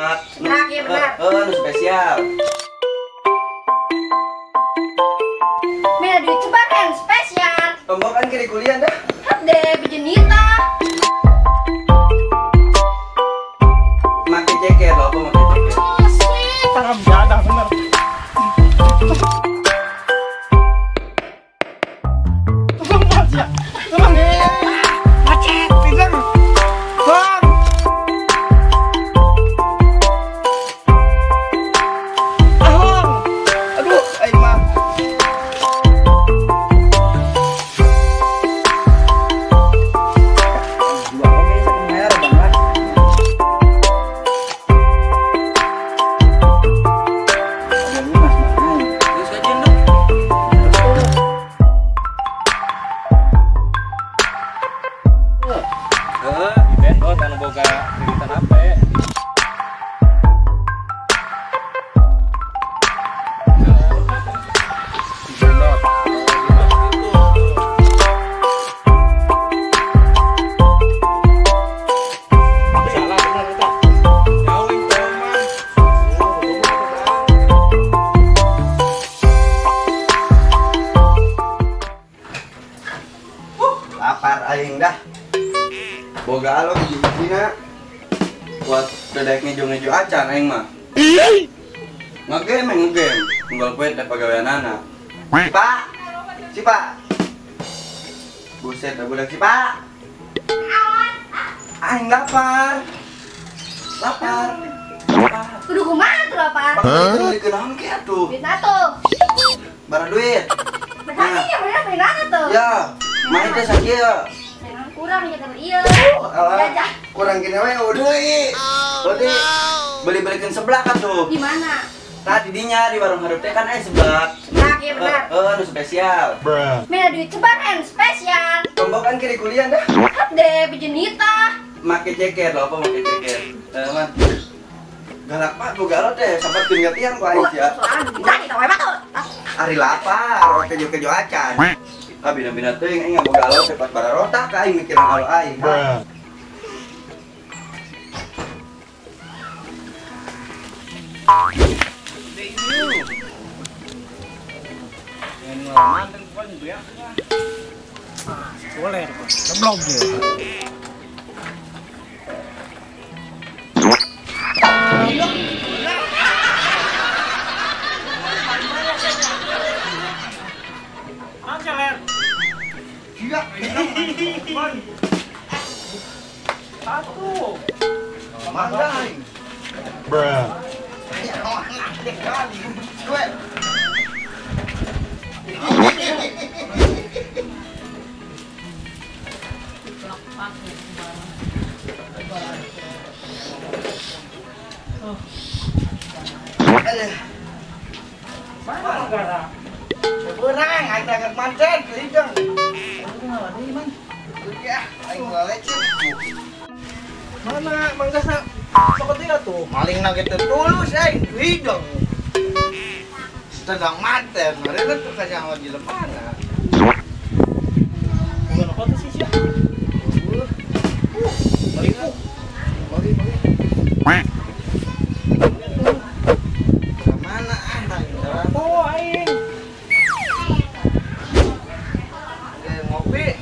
Seblak. Seblak ya benar. Nu spesial. Mina duit cebaran spesial. Tombok kan kiri kuliah dah. Hade bijenita. Make ceker loh, apa make ceker? Oh, sweet. Tangan jadah bener. Macet, pinter. Bang. Ahong. Aduh, aing mah. Dua oge sakemer, Bang. Terus kajian dong. Heeh, di bendot anu boga kreditan HP. Di bendot. Salah bener eta. Jauh itu mah. Lapar aing dah. Boga alo hiji-hijina. Buat dedek ngejo-ngejo acan aing mah. Ngegame ngegame, unggal poe teh pagaweanana. Si Pak. Si Pak. Buset dah budak si Pak. Aing lapar. Lapar. Lapar. Kudu kumaha tuh lapar? Hah? Naon ke atuh? Duit atuh. Bara duit. Berarti ya bener bener tuh. Ya, main teh sakieu. Kurang ya kan iya. Alah, kurang gini we deui. Berarti beli-belikeun seblak atuh. Di mana? Tadi dinya di warung hareup teh kan aya seblak. Seblak ya benar. Heeh, nu spesial. Mina duit cebaran spesial. Tombok kan kiri kuliah dah. Hade bijenita. Make ceker loh, apa make ceker? Man. Galak Pak, boga alo teh sampai tim tiang ku aing sia. Soalnya kita wae batur. Ari lapar, kejo-kejo acan. Ah bina-bina teuing aing boga alo teh pas bararotak aing mikiran alo aing. Boleh, belum ya. Satu. Mangga aing. Bruh. Mana berang, aing teh macet, hidung. Ya, aing lecet. Mana mangga sa seperti tuh? Maling na gitu tulus aing hidung. Sedang maten, mereka tuh kasih yang lagi lemana. Bukan apa tuh sih sia? Bagi bagi. Mana ah aing? Oh, aing. Ngopi.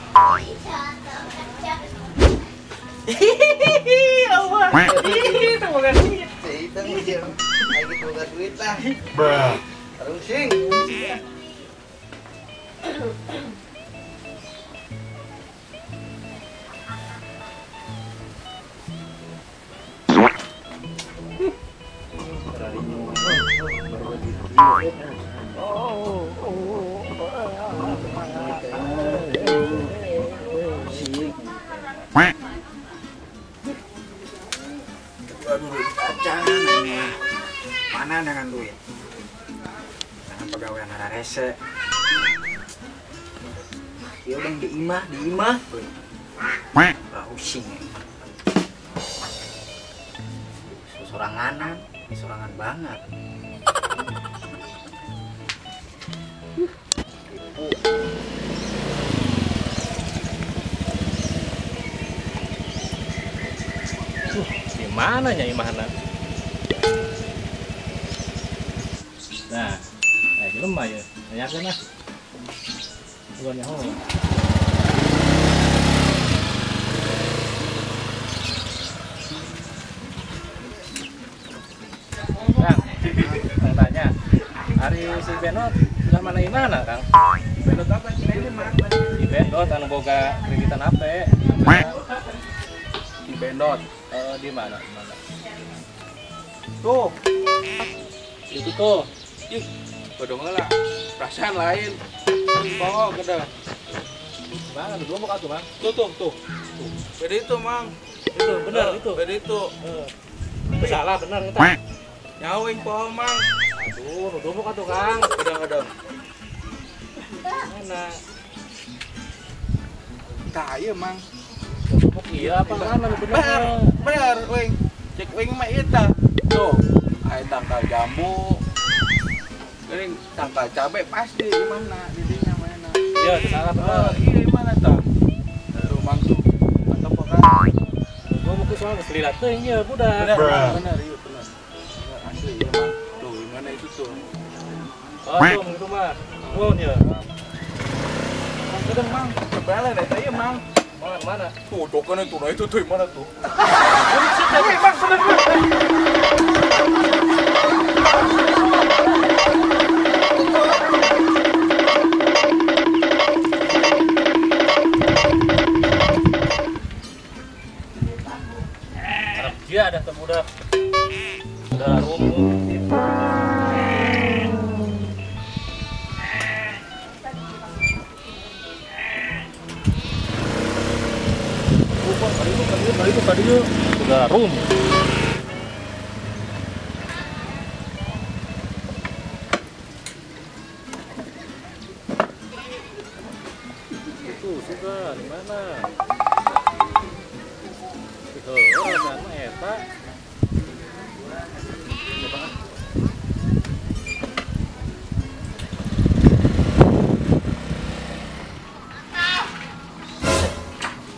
Hihihi, Allah. Itu bukan duit. Itu aing boga duit lah. Bruh. Rungsing. Mana dengan duit? Dengan pegawai anak rese. Ya udah di imah, di imah. Pusing. Soranganan, sorangan banget. Di mana nya imahna? Nah, jelema ya. Nanyakeun ah. Bukan nyaho. Kang, Kang tanya. Ari si Benot sudah mana imana, Kang? Benot apa sih ini, Mang? Si Benot anu boga kreditan HP. Si Benot di mana? Di mana? Tuh. Itu tuh. Ih, bodong heula. Perasaan lain. Bawa gede. Mana dua mau atuh, Mang? Tuh tuh tuh. Beda itu, Mang. Itu benar itu. Beda itu. Itu salah benar eta. Nyawing poho, Mang. Aduh, nu dumuk atuh, Kang. Gedang-gedang. Mana? Tah ieu, Mang. Dumuk iya apa mana nu bener? Bener, wing. Cek wing mah ieu tah. Tuh, aya tangkal jambu. Geuning tangkal cabe pasti di mana di dinya mana. Iya, itu salah bener. Iya, di mana tah? Tuh, Mang tuh. Mantap kan? Gua mau soalnya geus lila teuing ieu budak. Bener, bener, iya bener. Bener asli iya, Mang. Tuh, gimana itu tuh? Oh, tuh itu mah. Nuhun ya. Gedeng, Mang. Sebelah eta ieu, Mang. Mana mana? Tuh, dokan itu, nah itu tuh mana tuh? Wih, Mang, bener bener. Dia ada terbudak. Udah rumuh. Kali udah rum. Itu sudah di mana? Itu sama eta. Coba ah.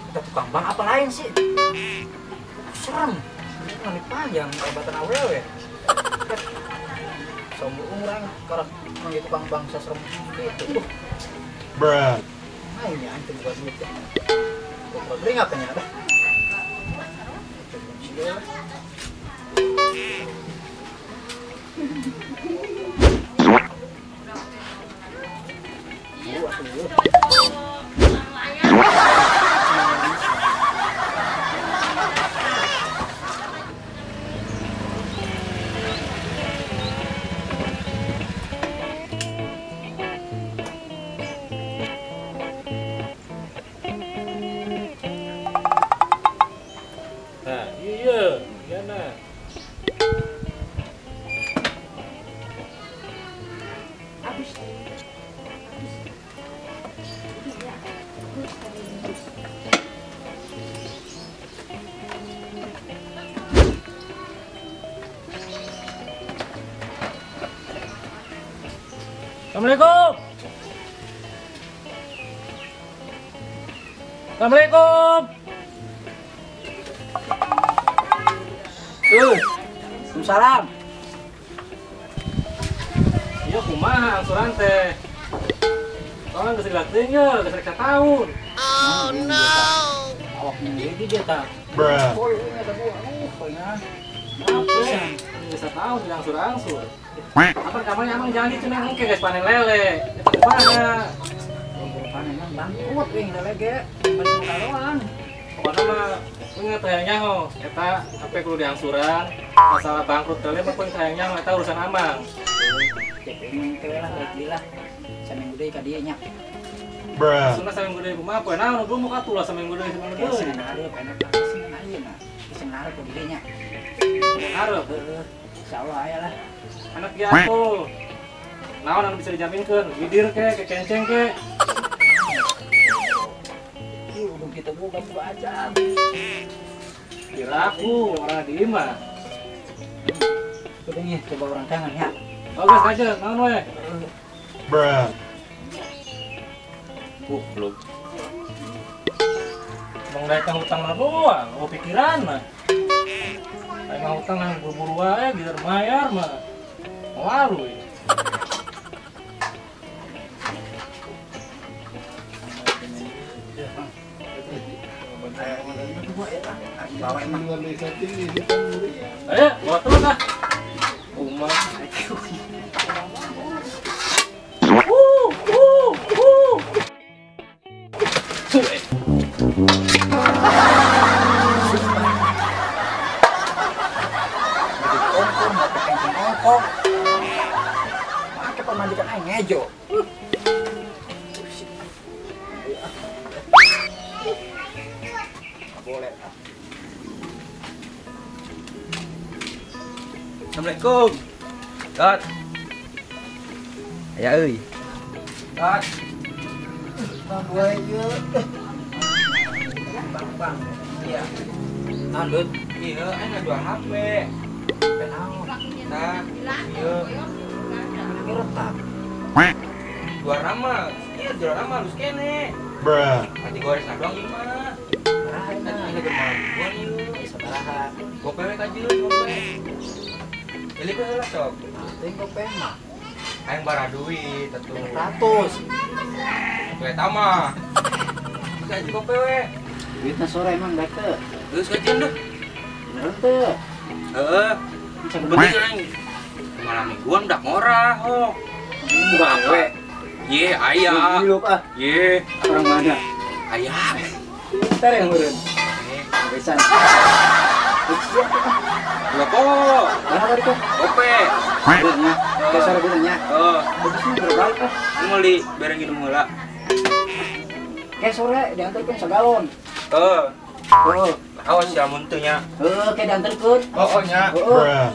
Kita tukang bang apa lain sih? Serem. Ini panjang obatan awewe. Seumur umuran kalau manggil tukang bang serem gitu. Bruh. Nah, ini antum buat duit ya. Gua beli ngapanya ada? Nah, iya, iya nah. Habis. Assalamualaikum. Assalamualaikum. Tuh, salam. Iya kumaha angsuran teh. Soalnya geus dilatih ye, geus rek satahun. Oh no. Awak jadi dia tak. Bruh. Oh, ini ada buah. Pokoknya. Geus satahun diangsur-angsur. Apa kamarnya emang janji cenah engke guys panen lele. Eta kumaha? Panen mah bangkrut wing lele ge. Balik muka doang. Pokoknya mah inget hayang nyaho, eta apa kudu diangsuran, masalah bangkrut lele mah kudu hayang nyaho eta urusan amang. Cek ini teh lah rek lah. Saminggu deui ka dieu nya. Bruh. Sunah saminggu deui kumaha poe naon nu muka atuh lah saminggu deui saminggu deui. Sing hareup enak sing ayeuna. Sing hareup ka dieu nya. Sing hareup. Heeh. Insyaallah aya lah. Anak ge atuh. Naon anu bisa dijaminkeun? Gidir ke, kekenceng ke. Ih, udah kita buka-buka aja. Kiraku orang di imah. Udah nih, coba orang tangan ya. Bagus aja, naon we. Bruh. Belum. Bang daek hutang mah doang, oh pikiran mah. Aing mah hutang yang buru-buru wae, biar bayar mah. Malu ya. Bawa emang. Ayo, bawa terus ah. Uma. Ongkong. Make pamajikan aing ngejo. Boleh. Assalamualaikum. Dot. Aya euy. Dot. Bang ieu. Bang bang. Iya. Naon, Dut? Ieu aing ngajual HP. Naon? Nah, ieu. Ini retak. Dua nama, ieu dua nama halus kene. Bruh. Nanti goresna doang ieu mah. Sabaraha Nanti ini keur malam ieu. Sabaraha. Gope we kajeun, gope. Beli ku heula sok. Teuing gope mah. Aing bara duit atuh. 100. Tuh eta mah. Bisa aja gope we. Duitna sore emang baik teu. Geus kajeun duh. Bener teu? Heeh. Kebetulan aing malam mingguan udah ngorah, oh. Bukan awe. Ye, aya. Hilup ah. Ye, orang mana? Aya. Pintar yang meureun. Besan. Loko. Mana tadi tuh? Gope. Benernya. Kayak sore benernya. Heeh. Bagusnya berbalik ah. Meuli bareng minum heula. Kayak sore diantarkeun sagalon. Heeh. Heeh. Awas ya mun teu nya. Heeh, kayak diantarkeun. Oh, nya. Heeh.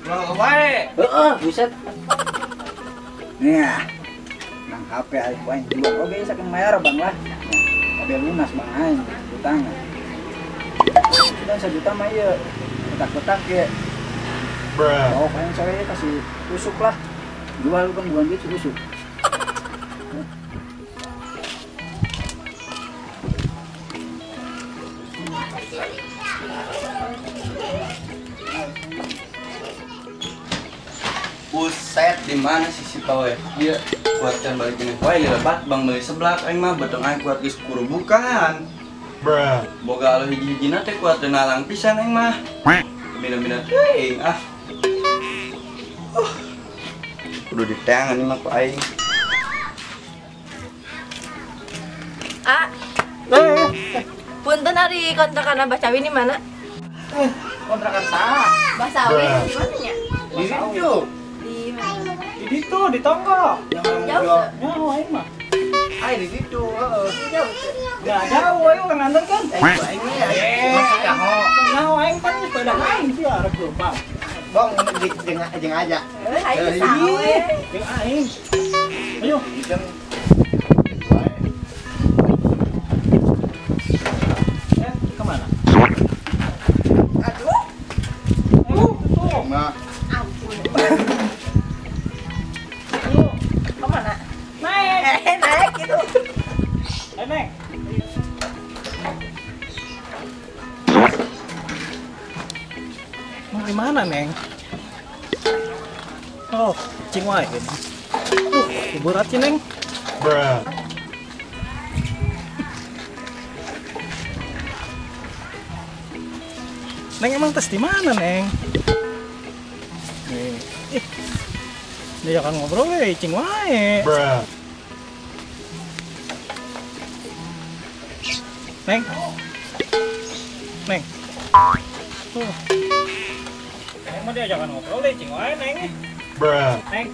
Mau wae. Heeh, buset. Nih. Nang HP aing ku aing jual oge saking mayar bang lah. Kabeh lunas bang aing utang. Sudah 1 juta mah ieu. Kotak-kotak ge. Bruh. Oh, aing sore kasih tusuk lah. Jual kan bukan duit tusuk. Buset, di mana sih si Pawe? Dia kuatkan balik ini. Wah, lebat bang beli seblak aing mah beteng aing kuat geus kurubukan. Bruh. Boga alo hiji-hijina teh kuat teu nalang pisan aing mah. Bina-bina teuing ah. Kudu diteangan ieu mah ku aing. Ah. Punten ari kontrakan Abah Cawi di mana? Kontrakan saha? Abah Sawi di mana nya? Di situ. Di mana? Di ditu, di tonggo. Jauh. Nyaho aing mah. Aing di situ, heeh. Jauh. Enggak jauh aing urang nganterkeun. Aing masih nyaho. Nyaho aing pan sepeda aing sih arek lupa. Bang jeung aja. Aing sawe. Jeung aing. Ayo. Kemana? Aduh. Tuh. Nah. Ampun. Kemana? Naik. Naik gitu. Neng. Mau di mana, Neng? Oh, cing wae. Berat sih, Neng. Bruh. Neng emang tes di mana, Neng? Nih. Ih. Dia kan ngobrol we, cing wae. Bruh. Neng. Neng. Tuh. Neng mah diajakan ngobrol deh, cing wae, Neng. Bruh. Neng.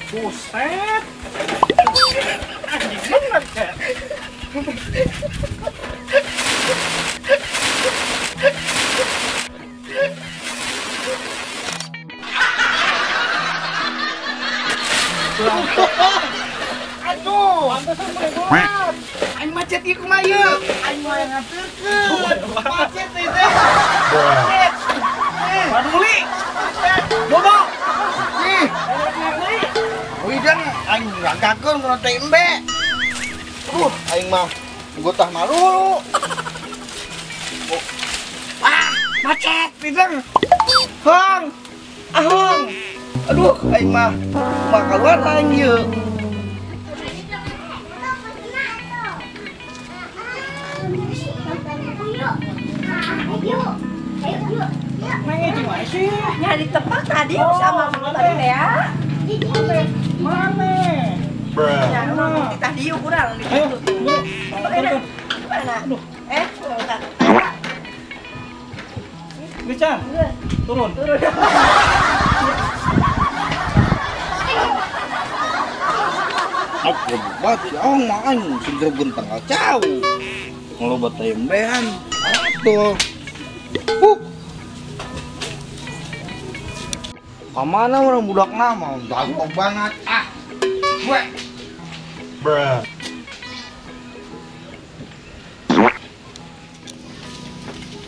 Buset. Anjing bener kayak. Aduh, pantesan berat. Aing macet ieu kumaha ieu? Aing mah yang nganterkeun. Macet ieu teh. Bruh. Paduli. Bobo. Ih. Widang aing ngrangkakeun kana teh embe. Aduh, aing mah gotah malu. Ah, macet widang. Hong. Ahong. Aduh, aing mah kumaha keluar aing ieu. ngijing wae sih. Nya ditepak tadi sama tadi teh ya. Mana? Ya, kita dieu kurang di Ayo, situ. buru. Mana? Aduh. Tak. Geus, turun. Turun. Aku buat si Ong makan seger genteng kacau. Ngelobat tembean. Atuh. Kamana orang budak nama, jago banget. Ah. Gue. Bruh.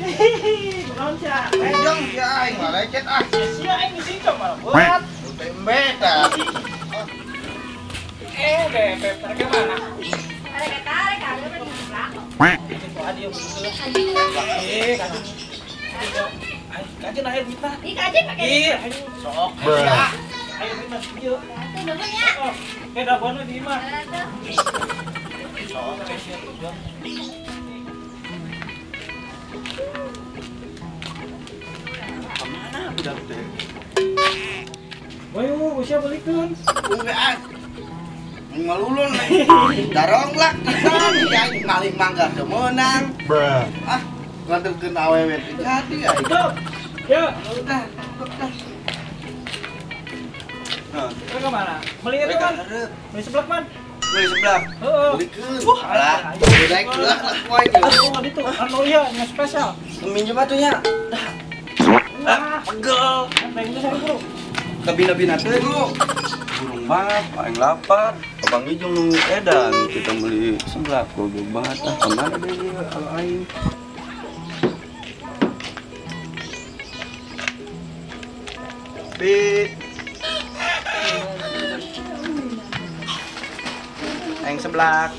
Hihi, kunaon sia? Ejong sia aing mah lecet ah. Sia aing disincong malah buat. Tembe tah. Bebek, tarik mana? Tarik, tarik, ada di sebelah. Itu adi yang begitu lah. Kajun. Kajun ayo duitna. Ih, kajun pakai. Ih, ayo sok. Bruh. Ayo duitna ieu. Tuh, nuhun ya. Dabuan we di imah. Tuh. Sok, sia tuh. Kemana budak teh? Bayu, usia belikeun. Udah. Ngelulun darong lah kita aing maling mangga teu meunang. Bruh. Ah, nganterkeun awewe teh jadi aing. Tuh. Ya, Udah, udah. Nah, kita ke mana? Beli itu kan? Beli seblak man. Beli seblak. Heeh. Belikeun. Wah, Alah, udah geuleuh lah poe ieu. Aduh, itu anu ieu yang spesial. Minjem atuh nya. Wah, Pegel. pengen itu saya bro. Kabina-bina teh lu. Burung banget, paling lapar. Abang Ijung nunggu edan, kita beli seblak. Goblok banget ah, kemana deh ieu kalau aing. Bi. Aing seblak.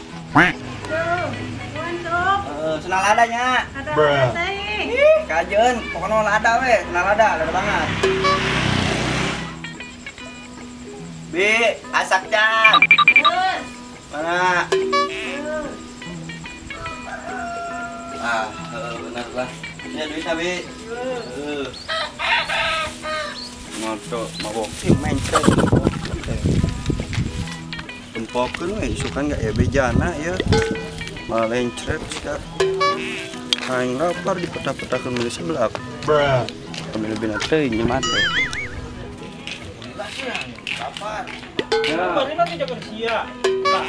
Senal ladanya. Bruh. Kajeun, pokoknya lada we, senal lada, lada banget. Bi, asak can. Mana? Ah, benar lah. Ini duitnya, Bi. Ngoto, mabok sih mencret. Tempokeun we, isukan gak ya bejana ya. Malah lencret sia. Aing lapar dipetah-petahkeun meuli seblak. Bruh. Pamilih-bilih teuing nyemat teh. Lapar. Lapar ini nanti jaga sia. Lah,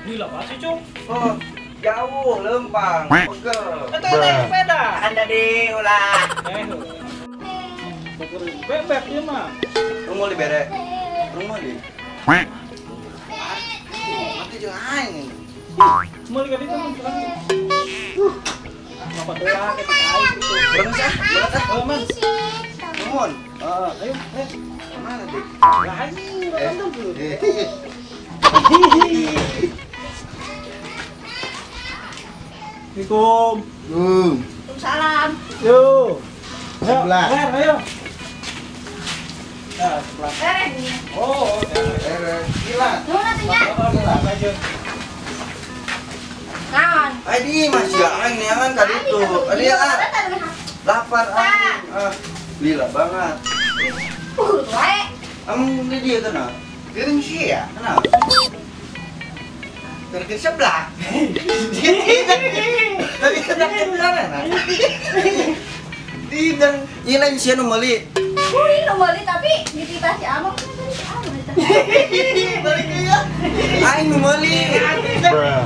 gila pasti cung. Oh, jauh lempang, pegel. Itu naik sepeda. Anda di ulah. Bebek dia mah. Lu mau dibere? Lu mau di? Mati jeung aing. Mau dikali itu mah. Ngapa tuh lah kita aing gitu. Berang sah, berang sah. Oh, Mas. Nuhun. Heeh, ayo, ayo. Mana deh? Lah anjing, makan dulu. Assalamualaikum. Waalaikumsalam. Yo. Sebelah. Ayo, ayo. Nah, sebelah. Oh, gila. Nuhun atuh nya. Naon? Ay di mas ya aing neangan ka ditu. Adi ah. Lapar aing. Ah, lila banget. Wae. Emang di dia kenal? Geuning sia. Kenal? Terus sebelah. Tadi kena kena. Di dan ieu lain sia nu meuli. Wih, nu meuli tapi dititah si Amang kan tadi si Amang. Balik ieu. Aing nu meuli. Bruh.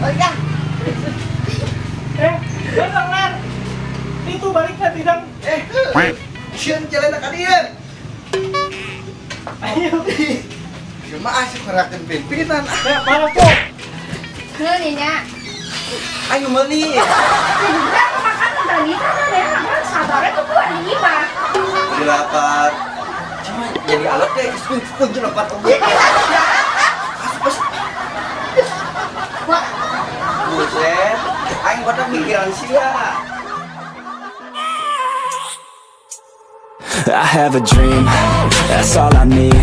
Balik ah. Bener lan. Itu baliknya tidak. Sieun celana ka dieu. Ayo. Cuma asik ngerakeun pimpinan. Ya, parah tuh. Heeh nya. Ayo meuli. Juga makan tadi kan ya, sabarnya tuh kuat di imah. Di lapar. Cuma jadi alat deh, kun lapar oge. Buset, aing bodoh mikiran sia. I have a dream, that's all I need.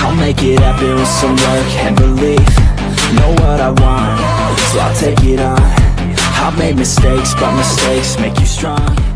I'll make it happen with some work and belief. Know what I want, so I'll take it on. I've made mistakes, but mistakes make you strong.